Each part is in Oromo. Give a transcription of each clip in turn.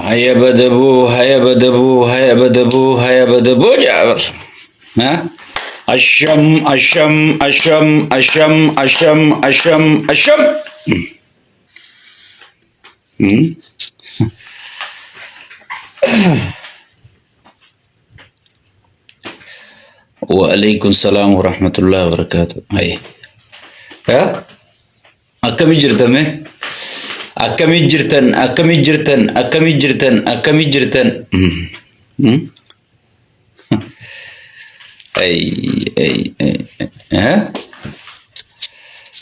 Haya badaboo, haya badaboo, haya badaboo, haya badaboo jedha bar. Ha? Asham, asham, asham, asham, asham, asham, asham. Hmm? Wa'alaikum salaam wa rahmatullahi wa barakatuh. Haye. Ha? Akkamii jirtan mee? Akkamii jirtan? Akkamii jirtan? Akkamii jirtan? Akkamii jirtan? Hmm. Hmm? Ay, ay, ay. Ha?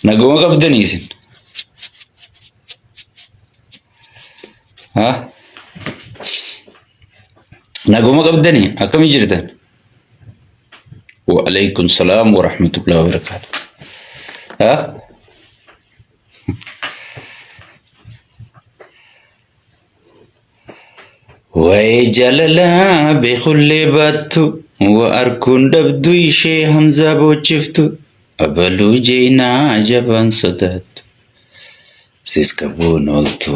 Naguma qabdanii isin? Ha? Naguma qabdanii akkamii jirtan? Wa'alaikum salaam wa rahmatullahi wa barakatuh. Ha? Waa'ee jaalalaa beekullee baattu wa arkuun dhabdu ishee Hamzaa boochiftu abaluu jeynaa jabaan sodaattu sis qabuun ooltu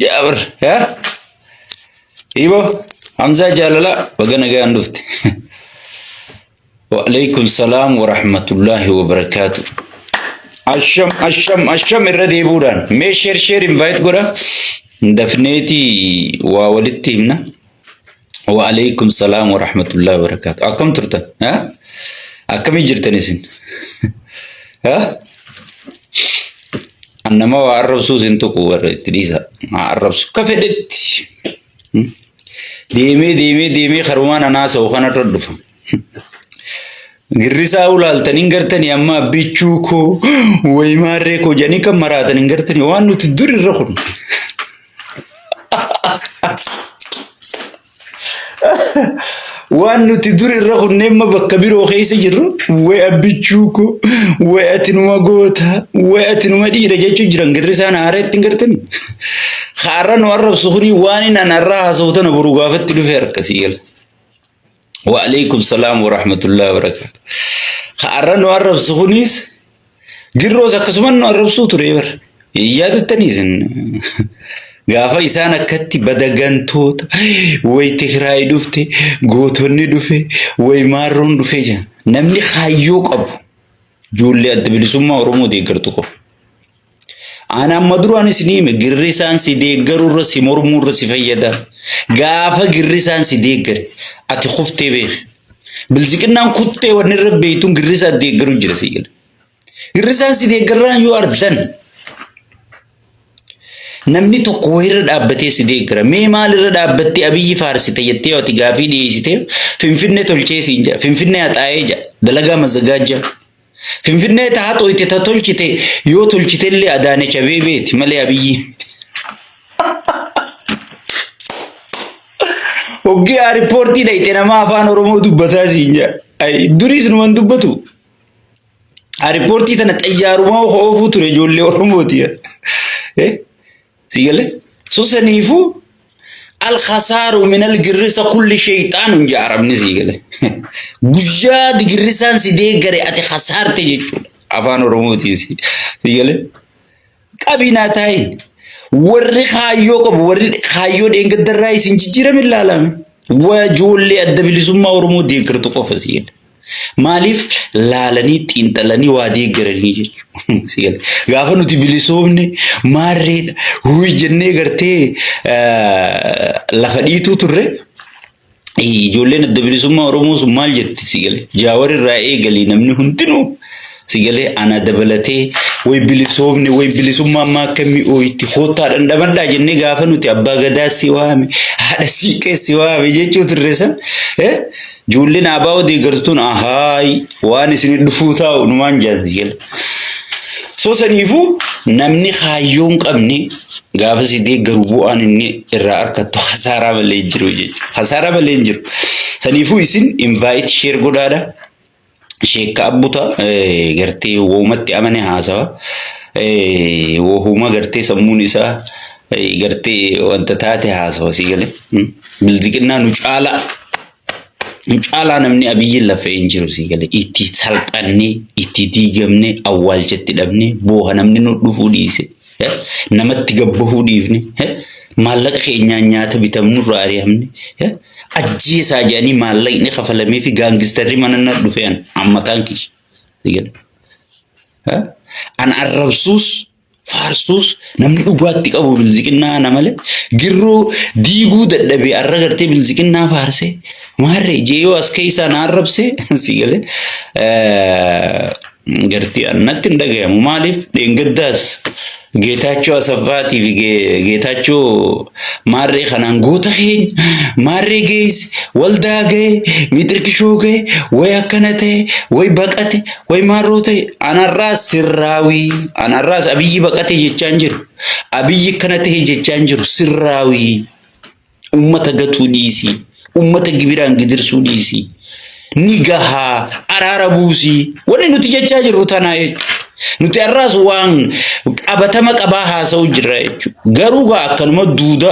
jaabar. Ha? Ibo Hamzaa jaalalaa baga nagaan dhufte. Wa'alaikum salaam wa rahmatullahi wa barakaatu. Asham asham asham irra deebi'uudhaan mee share share invite godha. Dafneeti waa walitti himna. Wa'alaikum salaam wa rahmatullahi wa barakaatu. Akkam turtan? Ha? Akkamii jirtan isin? Ha? An nama waa arrabsuu isin tuqu warra itti dhiisa. Haa arrabsu akka fedhetti. Deemee deemee deemee karumaan anaasa'u kanarra dhufa. Girrisaa ulaaltanii hin gartanii amma abbichuu koo wayi maarree koo jedhanii kan maraatan hin gartanii waan nuti dur irra kun. Waan nuti dur irra kunne amma bakka biroo keessa jirru wayi abbichuu koo wayi ati numa goota wayi ati numa dhiira jechuu jiran girrisaan haaraa ittiin gartanii. Haarra nu arrabsu kuni waan inni an har'aa haasa'u tana boru gaafatti dhufe harkasii gala. Wa'alaikum salaam wa rahmatullahi wa barakaatu. Har'a nu arrabsu kunis girroos akkasuma nu arrabsuu ture bar. Yaadattanii isin gaafa isaan akkatti badagantoota wayi Tigraay dhufte gootonni dhufe wayi maarroon dhufe jedhan. Namni kaayyoo qabu ijoollee adda bilisummaa Oromoo deeggartu qofa. Ani amma duraan isin hime girrisaan si deeggarurra si mormuurra si fayyada. Gaafa girrisaan si deeggare ati kuftee beeki. Bilziqinnaan kuttee wanni irra beeytuun girrisaan deeggaru jira si gala. Girrisaan si deeggarraan yoo ardan namni tokko wayirra dhaabbatee si deeggara. Mee maalirra dhaabbattee Abiyyi faarsite jettee ati gaafii dhiyeessitee Finfinnee tolchee siin jedha. Finfinnee haxaa'ee jedha. Dalagaa mazagaajjaa. Finfinnee ta haxooyte ta tolchite yoo tolchitellee Adaanech Abeebeeti malee Abiyyi. Hoggii aaripoortii dhayxe nama afaan Oromoo dubbataa siin jedha. Ay, Duriis numan dubbatu. Aaripoortii tana xayyaarumaa oofuu ture ijoollee Oromooti. Eh? Si galee? So saniifuu alkhasaaru minal girrisa kulli shayxaanun jedha arabni si galee. Guyyaa girrisaan si deeggare ati khasaarte jechuudha. Afaan Oromootiin si galee. Qabinaa taayin. Warri kaayyoo qabu warri kaayyoo dheengaddarraa isin jijjiirame ilaalame. Ijoollee adda bilisummaa Oromoo deeggartu qofa si galee. Maaliif laalanii xiinxalanii waa deeggaranii jechuudha. Gaafa nuti bilisoomne maarreedha huyi jennee gartee lafa dhiituu turre ijoolleen adda bilisummaa Oromoo sun maal jette si galee jaawar irraa eegalii namni hundinuu si galee ana dabalatee way bilisoomne way bilisummaa ammaa akka mi'ooyti koottaa dhandhamadhaa jennee gaafa nuti abbaa gadaa si waame haadha siiqee si waame jechuu turre san Ijoolleen ABO deeggartu tun ahaay waan isin dhufuu taa'u numaan jaati jala. So saniifuu namni kaayyoo hin qabne gaafa si deeggaru bu'aan inni irraa argattu kasaaraa malee hin jiru jechuudha. Kasaaraa malee hin jiru. Saniifuu isin invite share godhaadha. Sheekka abbuta gartee woomatti amane haasawa. Wohuma gartee sammuun isaa gartee wanta taate haasawa si galee. Bilxiqinnaa nu caalaa. Nu caalaa namni Abiyyiin lafee hin jiru si galee. Itti salphannee, itti diigamnee, awwaalchatti dhabnee, booha namni nu dhufuu dhiise. Namatti gabbahuu dhiifne, maallaqa keenyaan nyaata bitamnurraa ari'amne, ajjeesaa jedhanii maallaqni kafalamee fi gaangistarri mana na dhufe an ammataan kiyya. An arrabsuus faarsuus namni dhugaatti qabu bilziqinnaa ana malee girroo diiguu dadhabee arra gartee bilziqinnaa faarsee maarree jeeyoo as keessaa na arrabsee si galee gartee natti hin dhagayamu. Maaliif dheengaddaas Geetaachoo Asaffaatii fi Geetaachoo maarree kanaan goota keenya maarree geesse waldaa ga'e miixirkishoo ga'e way akkana ta'e way baqate way maarroo ta'e anarraas sirraawii anarraas Abiyyi baqate jechaan jiru Abiyyi akkana ta'e jechaan jiru sirraawii. Ummata gatuu dhiisii. Ummata gibiraan gidirsuu dhiisii. Ni gahaa araara buusii. Wanni nuti jechaa jirru tanaa jechuudha. Nuti har'aas waan qabatama qabaa haasa'u jirra jechuudha. Garuu gaa akkanuma duuda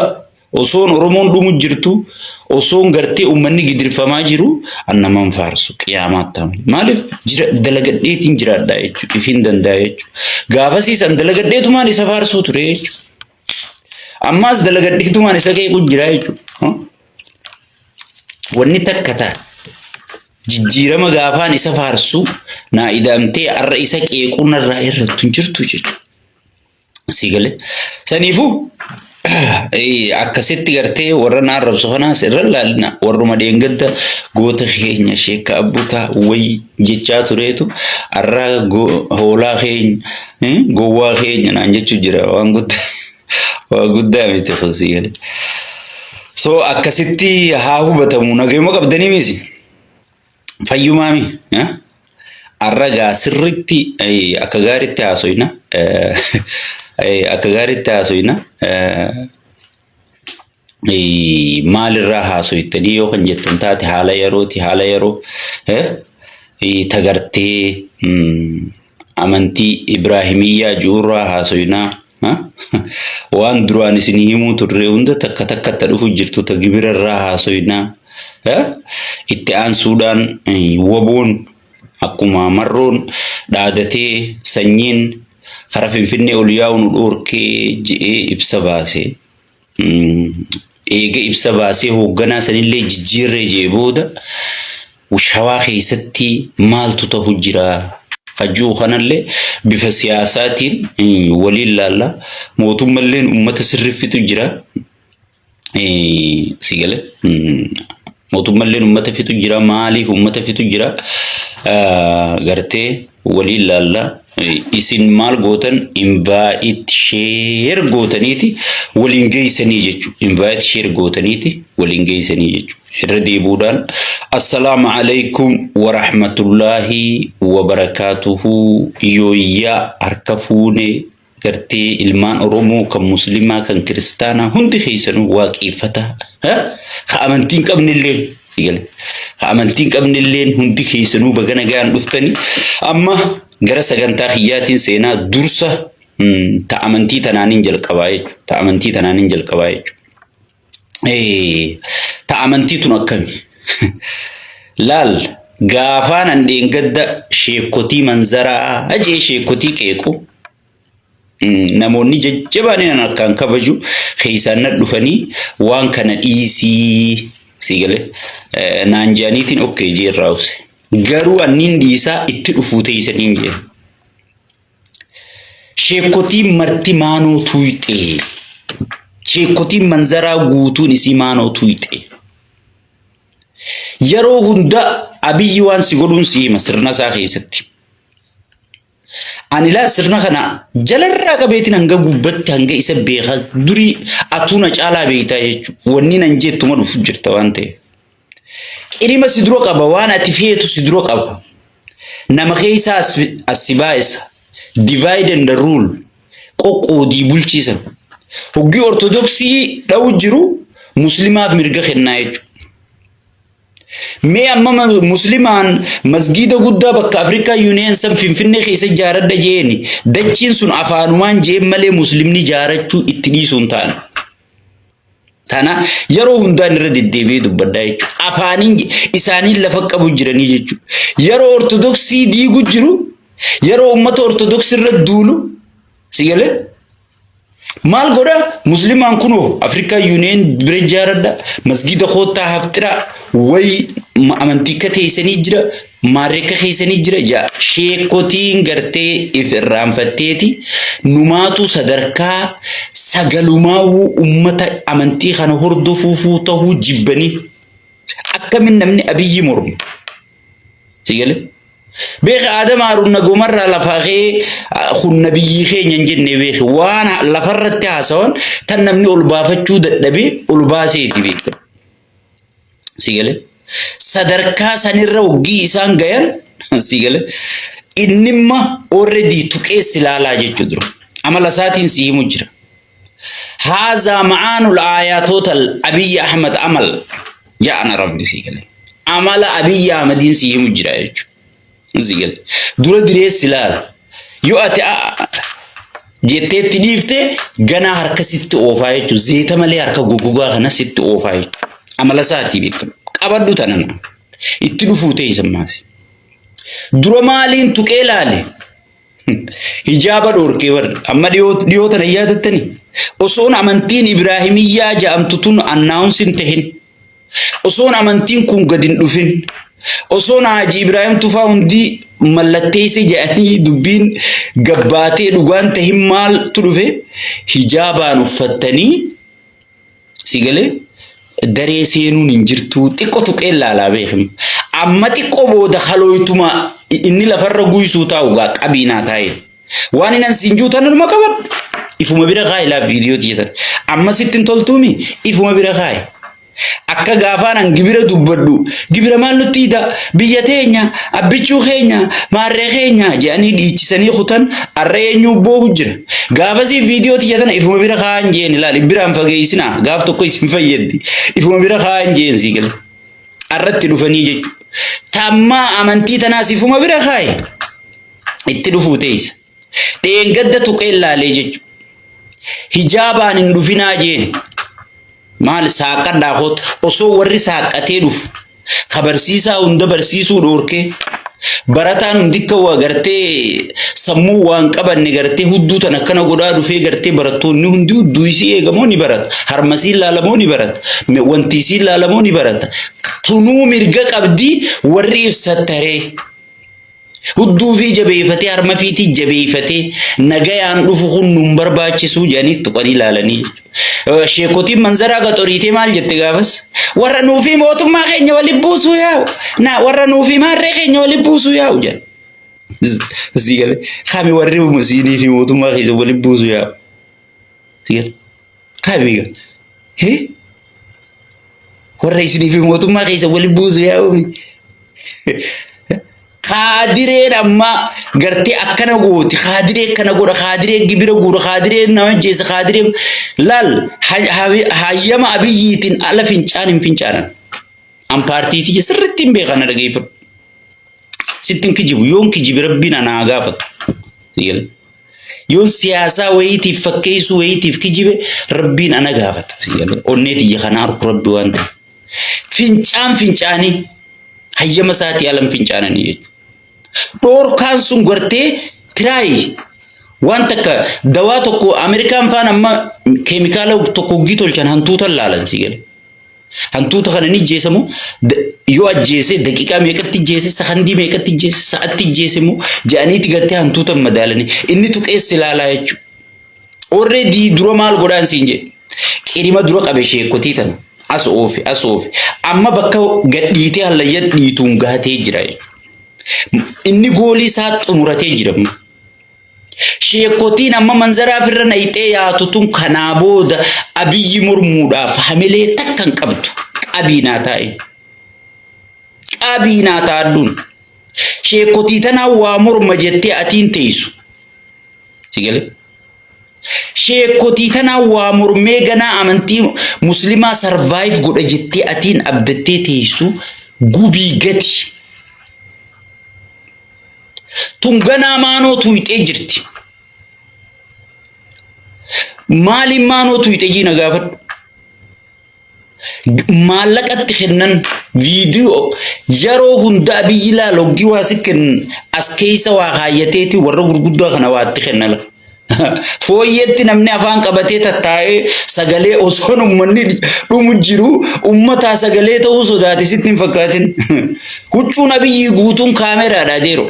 osoon Oromoon dhumu jirtu osoon gartee uummanni gidirfamaa jiru an naman faarsu qiyaamaatti amane. Maaliif jira dalagadheetiin jiraadha jechuudha. Ifiin danda'a jechuudha. Gaafasiis an dalagadheetumaan isa faarsuu ture jechuudha. Ammaas dalagadheetumaan isa qeequ jira jechuudha. Wanni takka ta'a. Jijjiirama gaafaan isa faarsu naa ida'amtee har'a isa qeequu narraa irrattu hin jirtu jechuudha. Sii galee. Saniifuu akkasitti gartee warra na arrabsu kanaas irra laalina warruma dheengadda goota keenya sheekka abbutaa wayi jechaa tureetu har'a hoolaa keenya Gowwaa keenya naan jechuu jira waan guddaa waan guddaa miti kun sii galee. So akkasitti haa hubatamu nagayuma qabdanii misi fayyumaami. Har'a gaa sirriitti akka gaariitti haasoyna akka gaariitti haasoyna. Maalirraa haasoytanii yoo kan jettan taate haala yerooti haala yeroo tagartee amantii Ibraahimiyyaa ji'urraa haasoynaa waan duraan isin himuu turre hunda takka takkatti dhufu jirtu ta gibirarraa haasoynaa itti aansuudhaan waboon akkuma marroon dhaadatee sanyiin kara Finfinnee ol yaa'u nu dhoorkee je'ee ibsa baase. Eega ibsa baasee hoogganaa sanillee jijjiirree je'e booda Shawaa keessatti maaltu ta'u jira? Kajuu kanallee bifa siyaasaatiin waliin laalla. Mootummalleen uummata sirriffitu jira. Si gale mootummalleen uummata fixu jira maaliif uummata fixu jira gartee waliin laalla isin maal gootan invite share gootaniiti waliin geessanii jechuudha invite share gootaniiti waliin geessanii jechuudha irra deebuudhaan assalaamu alaikum warahmatullaahi wabarakaatuhu yooyyaa harka fuune gartee ilmaan Oromoo kan muslimaa kan kiristaanaa hundi keessanuu waaqeeffataa ka amantii hin qabnelleen ka amantii hin qabnelleen hundi keessanuu baga nagaan dhuftanii amma gara sagantaa kiyyaatiin seenaa dursa ta amantii tanaaniin jalqabaa jechuudha ta amantii tanaaniin jalqabaa jechuudha. Ta amantii tun akkami? Laal gaafaan an dheengadda sheekkotii manzaraa jee sheekkotii qeequ namoonni jajjabaan an akkaan kabaju keessaan na dhufanii waan kana dhiisii sii galee naan jedhaniitiin okkee jee irraa use. Garuu anniin dhiisaa itti dhufuu teessaniin jee. Sheekkotiin marti maanoo tuuyxee. Sheekkotiin manzaraa guutuun isii maanoo tuuyxee. Yeroo hunda Abiyyi waan si godhuun si hima sirna isaa keessatti. Ani laa sirna kana jalarraa qabeetiin hanga gubbatti hanga isa beekaa durii atuu na caalaa beektaa jechuudha. Wanni nan jettuma dhufu jirta waan ta'eef. Qirima si dura qaba waan ati feetu si dura qaba. Nama keessaa as si baay'isa. Divide and rule. Qoqqoodii bulchiisa. Hoggii Ortodoksii dha'u jiru Muslimaaf mirga kennaa jechuudha. Mee amma Muslimaan masgiida guddaa bakka Afrikaa Yuuniyen san Finfinnee keessa ijaaradha jeeni dachiin sun afaanumaan jeen malee Muslimni ijaarachuu itti dhiisuun ta'an. Tana yeroo hundaan irra deddeebi'ee dubbadhaa jechuudha. Afaaniin isaaniin lafa qabu jiranii jechuudha. Yeroo Ortodoksii diigu jiru, yeroo uummata Ortodoksii irra duulu, si galee? Maal godha? Muslimaan kunoo Afrikaa Yuuniyeen bira ijaaradha. Masgiida koottaa haftira wayi amantii akka teessanii jira. Maarree akka keessanii jira jaa. Sheekotiin gartee if irraanfatteeti numaatu sadarkaa sagalumaawuu ummata amantii kana hordofuufuu tahuu jibbanii. Akkamin namni Abiyyi morma? Si galee? Beeki Aadam Haaruun nagumarraa lafaa ka'ee kun nabiyyii keenya hin jenne beeki waan lafarratti haasawan tan namni ol baafachuu dadhabee ol baaseeti beekama. Si galee? Sadarkaa sanirra hoggii isaan gayan si galee innimma already tuqee si laalaa jechuu dura. Amala isaatiin si himu jira. Haazaa ma'aanul aayaatootal Abiyyi Ahmad amal ja'ana rabbi sii galee. Amala Abiyyi Ahmadiin sii himu jira jechuudha. Sii galee. Dura direessi laala. Yoo ati jetteetti dhiifte ganaa harka sitti oofaa jechuudha. Zeeta malee harka goggogaa kana sitti oofaa jechuudha. Amala isaatii beekama. Qabadhu tanana. Itti dhufuu ta'e sammaasi. Dura maaliin tuqee laale? Hijaaba dhoorkee bar amma dhiyoo dhiyoo tana hin yaadattani. Osoon amantiin Ibraahimiyyaa ja'amtu tun annaawunsi hin tahin. Osoon amantiin kun gad hin dhufin. Osoon Haaji Ibraahim Tufaa hundi mallatteesse jedhanii dubbiin gabbaatee dhugaan tahin maaltu dhufe hijaabaan uffattanii Si galee daree seenuun hin jirtu xiqqo tuqee laalaa beekim. Amma xiqqo booda kalooytuma inni lafarra guysuu taa'u gaa qabiinaa taa'e. Waan inni siin jiru tanuma qabadhu. Ifuma bira kaa'i laa viidiyoo tiyya Amma sitti hin toltuumi ifuma bira kaa'i. Akka gaafaan an gibira dubbadhu gibira maal nutti hida biyya teenya abbichuu keenya maarree keenya jedhanii dhiichisanii kutan arra eenyuu boohu jira. Gaafasii viidiyoo tiyya tana ifuma bira kaa'an jeen ilaali biraan fageessinaa gaaf tokko isin fayyaddi ifuma bira kaa'an jeen sii gale. Arratti dhufanii jechuudha. Tammaa amantii tanaas ifuma bira kaa'i itti dhufuu teessa. Dheengadda tuqee laalee jechuudha. Hijaabaan hin dhufinaa jeen. Maal saaqqadhaa kootu osoo warri saaqqatee dhufu ka barsiisaa hunda barsiisuu dhoorkee barataan hundi akka waa gartee sammuu waan qabanne gartee hudduu tan akkana godhaa dhufee gartee barattoonni hundi hudduu isii eegamoo ni barata harmasii ilaalamoo ni barata wanti isii ilaalamoo ni barata tunuu mirga qabdii warri ibsattaree. Hudduu fi jabeeffatee harma fiitii jabeeffatee nagayaan dhufu kun nun barbaachisuu jedhanii tuqanii ilaalanii jechuudha. Sheekotiin manzaraa gaxoriitee maal jette gaafas? Warra nuufi mootummaa keenya waliin buusuu yaa'u. Na warra nuufi maarree keenya waliin buusuu yaa'u jedha. Sii galee kami warri siinii fi mootummaa keessa waliin buusuu yaa'u. Sii galee kami gaa. Hee? Warra isinii fi mootummaa keessa waliin buusu yaa'u. Kaadireen amma gartee akkana gooti, kaadiree akkana godha, kaadiree gibira guura, kaadiree nama jeessa, kaadiree laal hayyama Abiyyiitiin ala fincaan hin fincaanan. An paartii tiyya sirriitti hin beekan na dhageeffadhu. Sitti hin kijibu yoon kijibe rabbiin anaa gaafatu. Yoon siyaasaa wayiitiif fakkeessuu wayiitiif kijibe rabbiin ana gaafata. Onnee tiyya kana arku rabbi waan ta'eef. Fincaan fincaanii hayyama isaatii alan fincaananii jechuudha. Dhoorkaan sun gartee tiraayi waan takka dawaa tokko Ameerikaan faan amma keemikaala tokko hoggii tolchan hantuutan laalan si gale. Hantuuta kana ni ajjeesa moo yoo ajjeese daqiiqaa meeqatti ajjeese sakandii meeqatti ajjeese sa'atti ajjeese moo jedhaniiti gartee hantuuta madaalanii inni tuqeessi ilaalaa jechuudha. Already dura maal godhaan siin jedhe qirima dura qabe sheekotii tana as oofe as oofe amma bakka gadhiitee hallayya dhiituun gahatee jira jechuudha. Inni goolii isaa xumuratee jira. Sheekotiin amma manzaraa firra nayxee yaatu tun kanaa booda Abiyyi mormuudhaaf hamilee takka hin qabdu. Qabii naa taa'e. Qabii naa taa'adhuun. Sheekotii tanaa waa morma jettee atiin teessu. Si galee? Sheekotii tanaa waa mormee ganaa amantii muslimaa sarvaayiv godha jettee atiin abdattee teessu gubii gati. Tun ganaa maanoo tuyxee jirti. Maaliin maanoo tuyxe jii na gaafadhu. Maallaqatti kennan viidiyoo yeroo hundaa biyyi laal hoggii waa si kennan as keessa waa kaayyateeti warra gurguddaa kana waa itti kenna la. Fooyyeetti namni afaan qabatee tattaa'ee sagalee osoon uummanni dhumu jiru uummataa sagalee ta'uu sodaate sitti hin fakkaatin. Huccuun Abiyyi guutuun kaameraadha adeero.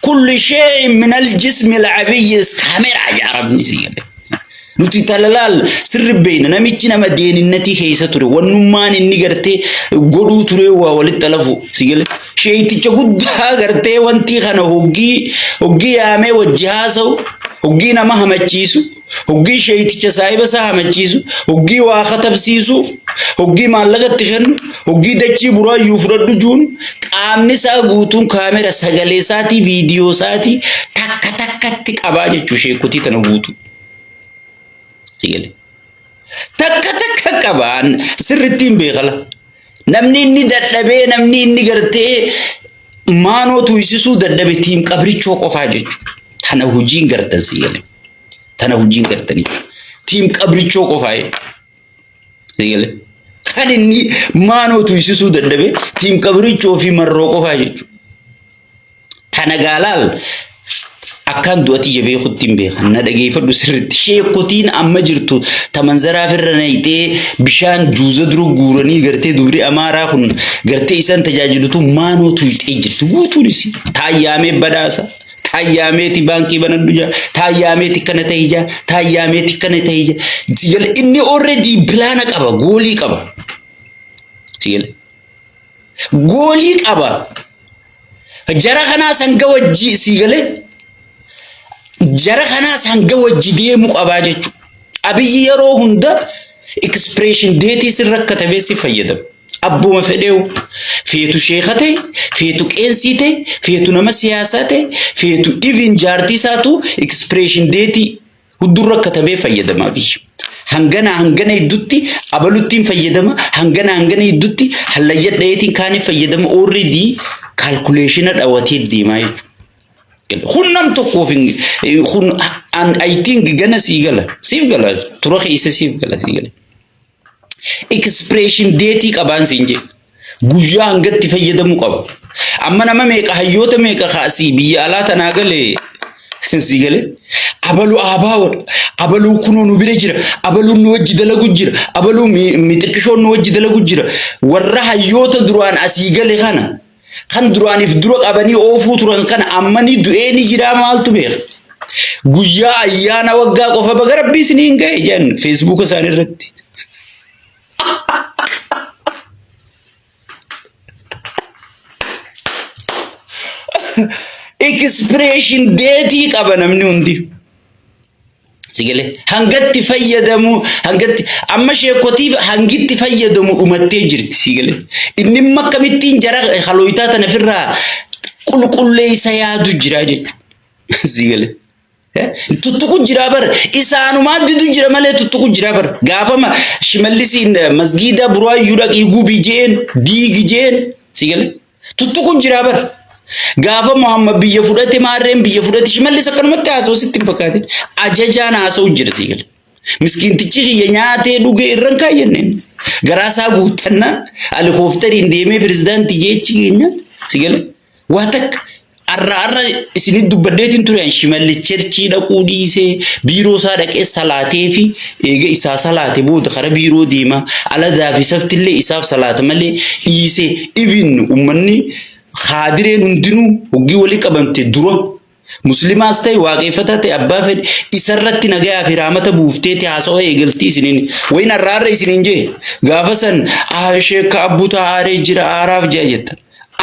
Kulli shay'in min al-jismi al-abiyyi is kaameraa jaa arabni si galee. Nuti talalaal sirri beeyna namichi nama deeninnatii keessa ture wannummaan inni gartee godhuu ture waa walitti alafu si galee. Sheeyticha guddaa gartee wantii kana hoggii hoggii yaamee wajji haasa'u hoggii nama hamachiisu Hoggii sheeyticha saahiba isaa hamachiisu, hoggii waa katabsiisuuf, hoggii maallaqa itti kennu, hoggii dachii buraayyuu fudhadhu juun qaamni isaa guutuun kaamera sagalee isaatii viidiyoo isaatii takka takkatti qabaa jechuu sheekotii tana guutuu. Sigalee. Takka takka qabaan sirriitti hin beekala. Namni inni dadhabee namni inni gartee maanoo tuysisuu dadhabe tiim qabrichoo qofaa jechuudha. Tana hojiin gartan si galee. Tana hojiin gartanii. Tiim qabrichoo qofaa si galee. Kan inni maanoo tuysisuu dadhabe tiim qabrichoo fi marroo qofaa jechuudha. Tana gaalaal akkaan du'a tiyya beekutti hin beekan. Na dhageeffadhu sirriitti. Sheekotiin amma jirtu ta manzaraa firra nayxee bishaan juuza dura guuranii gartee dubri amaaraa kun gartee isaan tajaajilutu maanoo tuyxee jirti. Guutuun isii. Taayyamee badhaasa. Taayyaameeti baankii banadhu jaa. Taayyaameeti kana ta'e jaa. Taayyaameeti kana ta'e jaa. Sigale inni already pilaana qaba. Goolii qaba. Sigale. Goolii qaba. Jara kanaas hanga wajji sii galee jara kanaas hanga wajji deemu qabaa jechuudha. Abiyyi yeroo hunda expiration date sirra katabee si fayyadama. Abbuma fedheewu feetu sheeka ta'e, feetu qeensii ta'e, feetu nama siyaasaa ta'e, feetu even jaartii isaatu expiration date Huddurra katabee fayyadama Abiy. Hangana hangana iddutti abaluttiin fayyadama, hangana hangana iddutti hallayya dhayeetiin kaaniin fayyadama already calculation dhawatee deemaa jechuudha. Kun nam tokkoof hin kun an I think gana sii gala siif gala tura keessa siif gala sii gala. Expiration date qabaan siin jedhe. Guyyaa hangatti fayyadamuu qaba. Amma nama meeqa hayyoota meeqa kaasii biyya alaa tanaa galee sii galee abaluu aabaawodha. Abaluu kunoo nu bira jira. Abaluun nu wajji dalagu jira. Abaluu mixiqqishoon nu wajji dalagu jira. Warra hayyoota duraan asii gale kana kan duraaniif dura qabanii oofuu turan kana amma ni du'ee ni jiraa maaltu beeka. Guyyaa ayyaana waggaa qofa baga rabbii isiniin ga'e jedhan feesbuuka isaanii irratti. Expiration date qaba namni hundi. Sigalee hangatti fayyadamu hangatti amma sheekotiif hangitti fayyadamu dhumattee jirti sigalee. Inni immoo akkamittiin jara halooyitaa tana ofirraa qulqulleessa yaadu jira jechuudha. Sigalee. Tuttuqu jira bar isaanumaa didu jira malee tuttuqu jira bar gaafama shimallisiin masgiida buraayyuu dhaqii gubii jeen diigi jeen sigalee. Tuttuqu jira bar. Gaafa Muhammad biyya fudhate maarreen biyya fudhate shimallis akkanumatti haasa'u sitti hin fakkaatin. Ajajaan haasa'u jira sii gale. Miskiintichi kiyya nyaatee dhugee irra hin kaayyanneen. Garaa isaa guuttannaan alikoofteriin deemee pirezidaantii jechi keenya si gale. Waa takka arra arra isinit dubbadheetiin ture an shimalli cherchii dhaquu dhiisee biiroo isaa dhaqee salaatee fi eega isaa salaate booda kara biiroo deema aladaa fi saftillee isaaf salaata malee dhiisee even ummanni haadireen hundinuu hoggii walii qabamte dura Muslimaas ta'e waaqeffataa ta'e abbaa fedhe isarratti nagayaa fi raamata buufteeti haasawa eegaltii isiniin wayin har'a har'a isiniin jee gaafa san sheekka abbutaa aaree jira aaraaf jea jetta.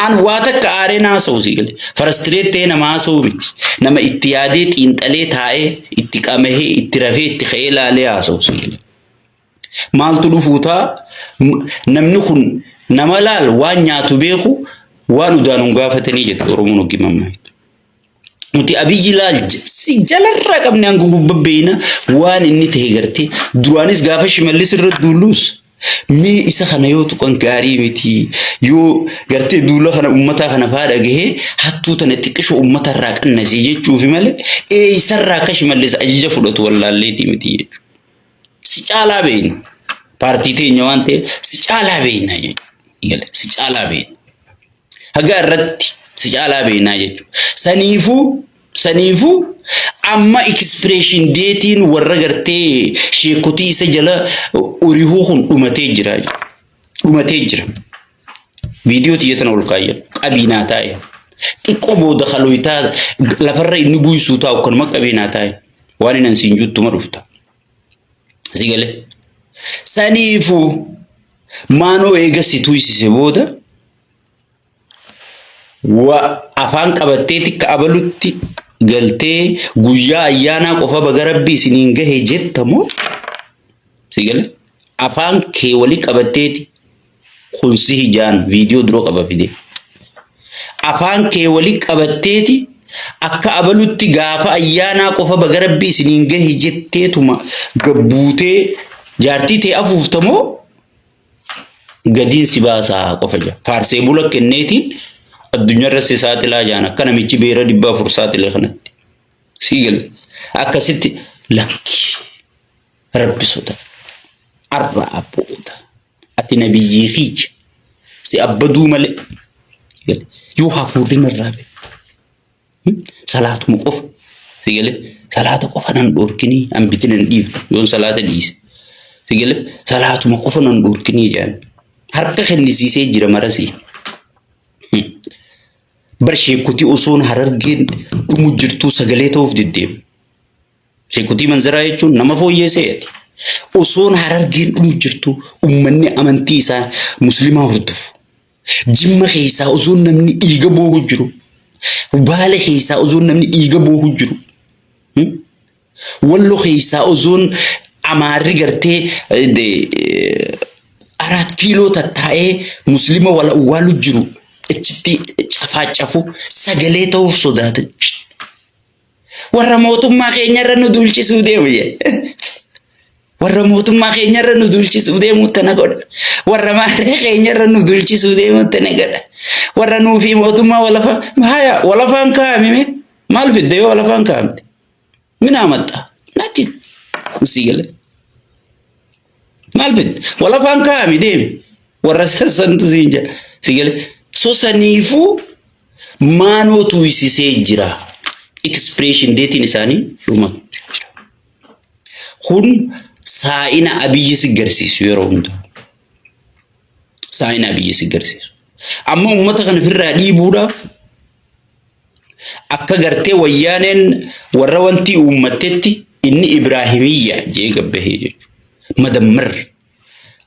An waa takka aaree na haasa'u sii gale. Farastireet ta'ee nama haasa'u miti. Nama itti yaadee xiinxalee taa'ee itti qamahee itti rafee itti ka'ee laalee haasa'u sii gale. Maaltu dhufuu ta'a? Namni kun nama laal waan nyaatu beeku waan udaan hin gaafatanii jette Oromoon hoggii mammaayitu. Nuti Abiyyi laal si jalarraa qabne hanga gubba beeyna waan inni ta'e gartee duraanis gaafa Shimallis irra duulluus mee isa kana yoo tuqan gaarii miti yoo gartee duula kana ummataa kana faa dhagahee hattuu tana xiqqisho ummata irraa qannasee jechuufi malee eeysarraa akka Shimallis ajaja fudhatu wallaalleetii miti jechuudha. Si caalaa beeyna. Paartii teenya waan ta'eef si caalaa beeyna jechuudha. Si caalaa beeyna. Haga irratti si caalaa beeynaa jechuudha. Saniifuu Saniifuu amma expiration date'n warra gartee sheekotii isa jala urihuu kun dhumatee jira. Dhumatee jira. Viidiyoo tiyya tana ol kaayyadhu. Qabii naa taa'e. Xiqqoo booda kalooytaa lafarra inni guysuu taa'u kanuma qabii naa taa'e. Waan inni siin juuttuma dhufta. Si galee. Saniifuu maanoo eega si tuysise booda wa afaan qabattee tikka abalutti galtee guyyaa ayyaanaa qofa baga rabbi isiniin gahe jetta moo? Si galee? Afaan kee wali qabatteeti kun sihi jaan viidiyoo dura qaba fide. Afaan kee wali qabatteeti akka abalutti gaafa ayyaanaa qofa baga rabbi isiniin gahe jetteetuma gabbuutee jaartii tee afuufta moo? Gadiin si baasaa qofa jira. Faarsee bula kenneetiin addunyaarra si saaxilaa jaan akka namichi beera 400 saaxile kanatti. Sii gale. Akkasitti lakki rabbi sodaadhu. Arra abboota. Ati nabiyyii kiyya. Si abbaduu malee. Yoo hafuurri narraa ba'e. Salaatuma qofa. Si galee salaata qofa nan dhorkinii an bitin hin dhiiftu yoon salaata dhiise. Si galee salaatuma qofa nan dhorkinii jedhan. Harka kennisiisee jira marasii. Bar sheekutii osoon harargeen dhumu jirtuu sagalee ta'uuf deddeema. Sheekutii manzaraa jechuun nama fooyyee ati. Osoon harargeen dhumu jirtuu ummanni amantii isaa muslimaa hordofu. Jimma keessaa osoo namni dhiiga boohu jiru. Baale keessaa osoo namni dhiiga boohu jiru. Wallo keessaa osoon Amaarri gartee araat kiiloo tattaa'ee muslima wal awwaalu jiru achitti cafaacafu sagalee ta'uuf sodaatan. Warra mootummaa keenyarra nu duulchisuu deemu jedhe. Warra mootummaa keenyarra nu duulchisuu deemu tana godha. Warra maarree keenyarra nu duulchisuu deemu tana godha. Warra nuu fi mootummaa walafa haya walafaan kaa'ame mee maal fidde yoo walafaan kaa'amte? Minaa maxxa natti sii gale. Maal fidde? Walafaan kaa'ame deemi. Warra sassantu siin jedha. Si gale. So saniifuu maanoo tuuysisee jira. Expiration date'n isaanii dhumatu jira. Kun saa'ina Abiyyi si garsiisu yeroo hunda. Saa'ina Abiyyi si garsiisu. Amma uummata kana ofirraa dhiibuudhaaf akka gartee wayyaaneen warra wantii uummattetti inni Ibraahimiyya jee gabbahee jechuudha. Madammar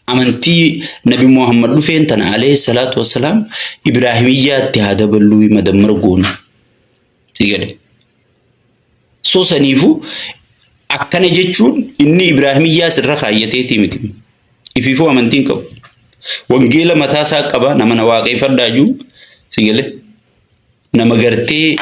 amantii Nabi Muhammad dhufeen tana alayhi salaatu wassalaam Ibraahimiyyaatti haa daballuu madammar goonu. Si gale. So saniifuu akkana jechuun inni Ibraahimiyyaa sirra kaayyateetii miti. Ifiifuu amantii hin qabu. Wangeela mataa isaa qaba nama na waaqeffadhaa jiru si gale. Nama gartee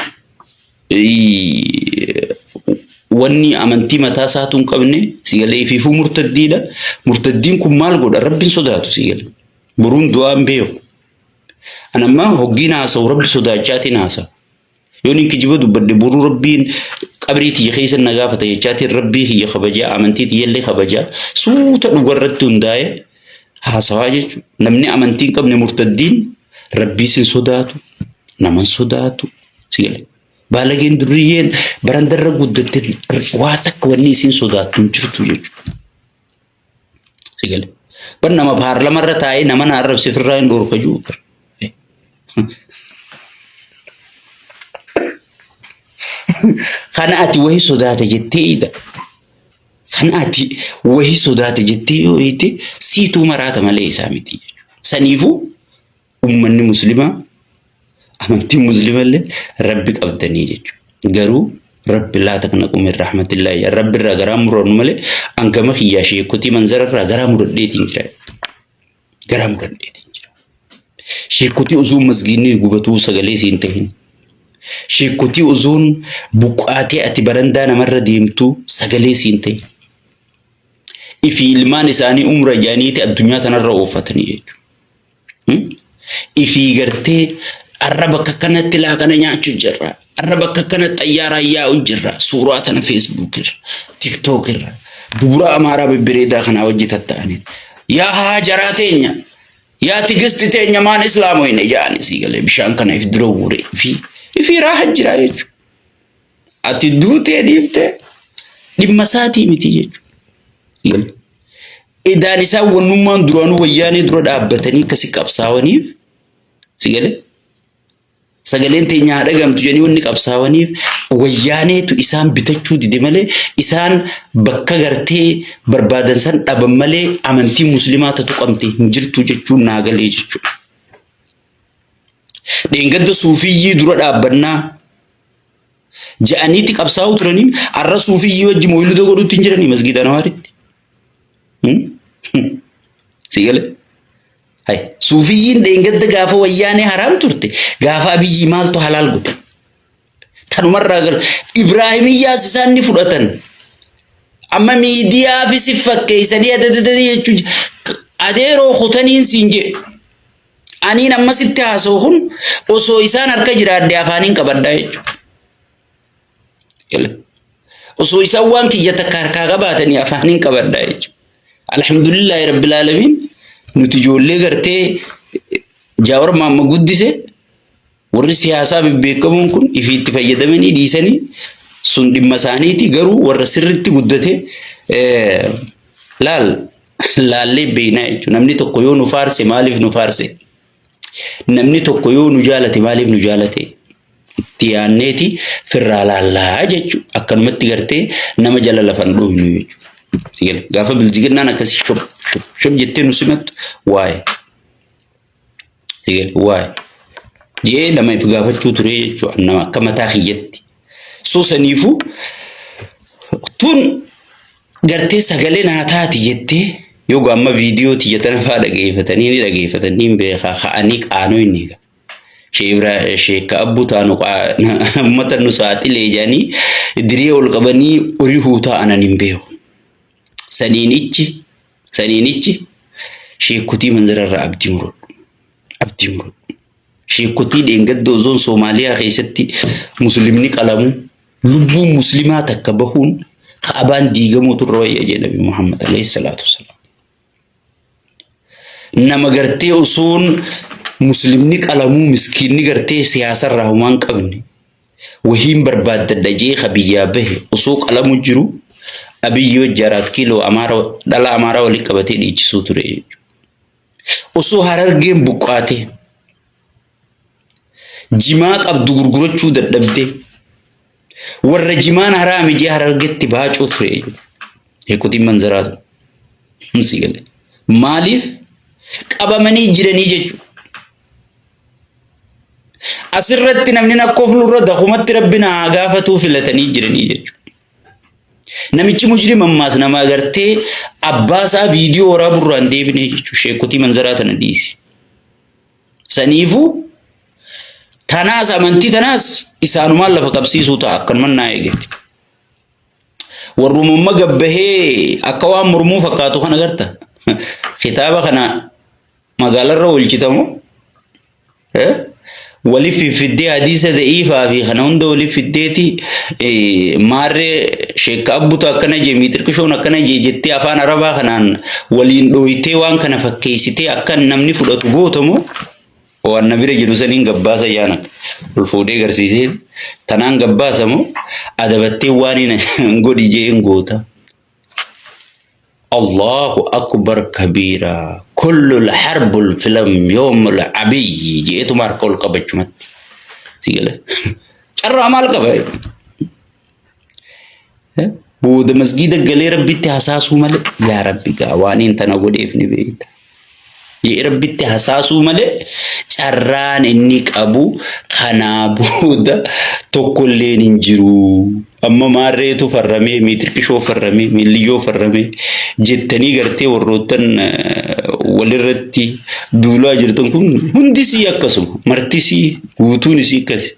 wanni amantii mataa isaatu hin qabne si galee ifiifuu murtaddiidha. Murtaddiin kun maal godha? Rabbiin sodaatu si gale. Boruun du'aa hin beeku. An amma hoggiin haasa'u rabbi sodaachaatiin haasa'a. Yoon hin kijiba dubbadhe boruu rabbiin qabrii tiyya keessa na gaafata jechaatiin rabbii kiyya kabajaa amantii tiyyallee kabajaa suuta dhugarratti hundaa'e haasawaa jechuudha. Namni amantii hin qabne murtaddiin rabbiis hin sodaatu nama hin sodaatu si gale. Baalageen durriyyeen barandarra guddatte waa takka wanni isiin sodaattu hin jirtu jechuudha. Si gale. Bar nama paarlamarra taa'ee nama na arrabse firraa hin dhoorka jiru. Kana ati wahi sodaata jettee ida. Kana ati wahi sodaata jettee yoo hiite siituu maraata malee isaa miti jechuudha. Saniifuu Ummanni muslimaa amantiin muslimallee rabbi qabdanii jechuudha. Garuu rabbi laa taqnaqu min rahmatillaahi rabbi irraa garaa murannu malee an gama kiyyaa sheekotii manzara irraa garaa muradheetiin jira. Garaa muradheetiin jira. Sheekotii osoo masgiinni gubatuu sagalee siin tahin. Sheekotii osoon buqqaatee ati barandaa namarra deemtu sagalee siin tahin. Ifi ilmaan isaanii umra jedhaniiti addunyaa tanarra ooffatanii jechuudha. Ifii gartee arra bakka kanatti laaqana nyaachuu jirra. Arra bakka kanatti xayyaaraan yaa'u jirra. Suuraa tana Facebook irra, TikTok irra. Dubura Amaaraa bebbereedaa kanaa wajji tatta'anii. Yaa haajaraa teenya, yaa tigisti teenya maan islaamoyne jedhanii sii galee bishaan kana if dura guure. Ifii raaha jira jechuudha. Ati duutee dhiiftee dhimma isaatii miti jechuudha. Idaan isaan wannummaan duraanuu wayyaanee dura dhaabbatanii akkasi qabsaawaniif si galee sagaleen teenya haa dhagamtu jedhanii wanni qabsaawaniif wayyaaneetu isaan bitachuu dide malee isaan bakka gartee barbaadan san dhaban malee amantii muslimaa ta tuqamte hin jirtu jechuun naa galee jechuudha. Dheengadda suufiyyii dura dhaabbannaa ja'aniitti qabsaa'uu turanii har'a suufiyyii wajji mooyiluda godhuutti hin jiranii masgiida Anawaaritti. Si galee? Hay, suufiyyiin dheengadda gaafa wayyaanee haraam turte gaafa Abiyyii maaltu halaal godhe? Tanumarraa gara Ibraahimiyyaas isaan ni fudhatan. Amma miidiyaafis fakkeessanii adadadadi jechuu adeeroo kutaniin siin jedhe. Aniin amma sitti haasa'u kun osoo isaan harka jiraadhe afaaniin qabadhaa jechuudha. Osoo isaan waan kiyya takka harkaa qabaatanii afaaniin qabadhaa jechuudha. Alhamdulillaahi rabbil aalamiin nuti ijoollee gartee Jaawar Maamma guddise warri siyaasaa bebbeekamoon kun ifii itti fayyadamanii dhiisanii sun dhimma isaaniiti garuu warra sirritti guddate laal laallee beeknaa jechuudha. Namni tokko yoo nu faarse maaliif nu faarse? Namni tokko yoo nu jaalate maaliif nu jaalate? Itti yaanneeti firraa laallaa jechuudha. Akkanumatti gartee nama jala lafan dhooynu jechuudha. Gaafa bilziginnaan akkasii shop shop shop jettee nu simattu waa'ee. Waa'ee. Je'ee nama if gaafachuu ture jechuudha. Nama akka mataa kiyyatti. So saniifuu tun gartee sagalee naa taati jettee yoo amma viidiyoo tiyya tana fa'aa dhageeffatanii ni dhageeffatanii hin beekaa ka'anii qaanoo inni eega. Sheekka abbuu taanu uummata nu saaxilee jedhanii diree ol qabanii orihuu taa'anan hin beeku. Saniin ichi saniin ichi sheekkotii manzararraa abdii muradhu. Abdii muradhu. Sheekkotii dheengadda osoon Soomaaliyaa keessatti muslimni qalamu lubbuun muslimaa takka bahuun ka'abaan diigamuutu irra wayya jedhe Nabi Muhammad alayhi salaatu wassalaam. Nama gartee osoon muslimni qalamuu miskiinni gartee siyaasarraa homaa hin qabne wahiin barbaaddadha jee ka biyyaa bahe osoo qalamu jiru Abiyyi wajji araat kiiloo Amaara dhala Amaaraa walitti qabatee dhiichisuu ture jechuudha. Osoo Harargeen buqqaatee jimaa qabdu gurgurachuu dadhabdee warra jimaan haraami jee Harargetti baacuu ture jechuudha. Heekutiin manzaraatu. Si galee. Maaliif qabamanii jiranii jechuudha. Asirratti namni nakkoflu irra dakumatti rabbi na haa gaafatuu filatanii jiranii jechuudha. Namichi mujrim ammaas nama agartee abbaa isaa viidiyoo waraaburraa hin deebine jechuudha. Sheekotii manzaraa tana dhiisi. Saniifuu tanaas amantii tanaas isaanumaan lafa qabsiisuu ta'a akkanumaan naa eegatti. Warruma amma gabbahee akka waan mormuu fakkaatu kana agarta. Kitaaba kana magaalarra oolchitamoo wali fiffiddee hadiisa da'iifaa fi kana hunda wali fiddeeti maarree sheekka abbutu akkana jee miixirqishoon akkana jee jettee afaan arabaa kanaan waliin dhooytee waan kana fakkeessitee akka namni fudhatu gootamoo waan na bira jiru saniin gabbaasa yaana ol fuudhee garsiisee tanaan gabbaasa moo adabattee waan hin godhi jeen goota. Allahu akbar kabiira kullul harbul filam yoomul abiyyi jeetuma harka ol qabachumatti. Si gala. Carraa maal qaba? Booda masgiida galee rabbitti hasaasuu malee yaa rabbi gaa waan hin tana godheef ni beekta. Jedhee rabbitti hasaasuu malee carraan inni qabu kanaa booda tokkolleen hin jiru. Amma maarreetu farramee, miitirqishoo farramee, miilliyyoo farramee jettanii gartee warroottan walirratti duulaa jirtan kun hundisii akkasuma martisii guutuun isii akkasi.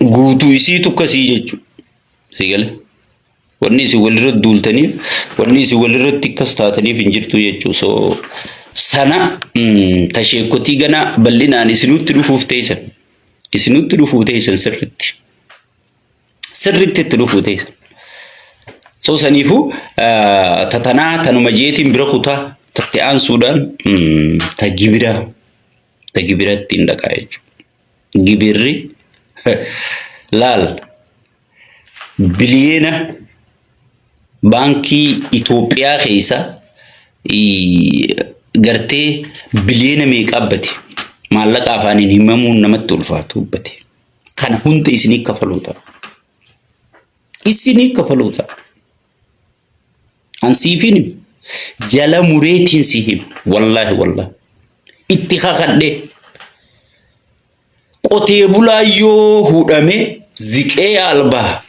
Guutuu isiitu akkasii jechuudha. Si gale? Wanni isin walirra duultaniif, wanni isin walirratti akkas taataniif hin jirtu jechuudha. So sana tasheekotii gana bal'inaan isinutti dhufuuf teessan. Isinutti dhufuu teessan sirritti. Sirritti itti dhufuu teessan. So saniifuu tatanaa tanuma jeetiin bira kutaa tatti aansuudhaan ta gibira ta gibiratti hin dhaqaa jechuudha. Gibirri laal biliyeena baankii Itoophiyaa keessa gartee biliyeena meeqa abbate maallaqa afaaniin himamuun namatti ulfaatu ubbate. Kana hunda isinii kafaluu ta'a. Isinii kafaluu ta'a. An siifin hima. Jala mureetiin si hima. Wallaahi wallaahi. Itti kakadhee. Qotee bulaa yoo hudhame ziqee albaa.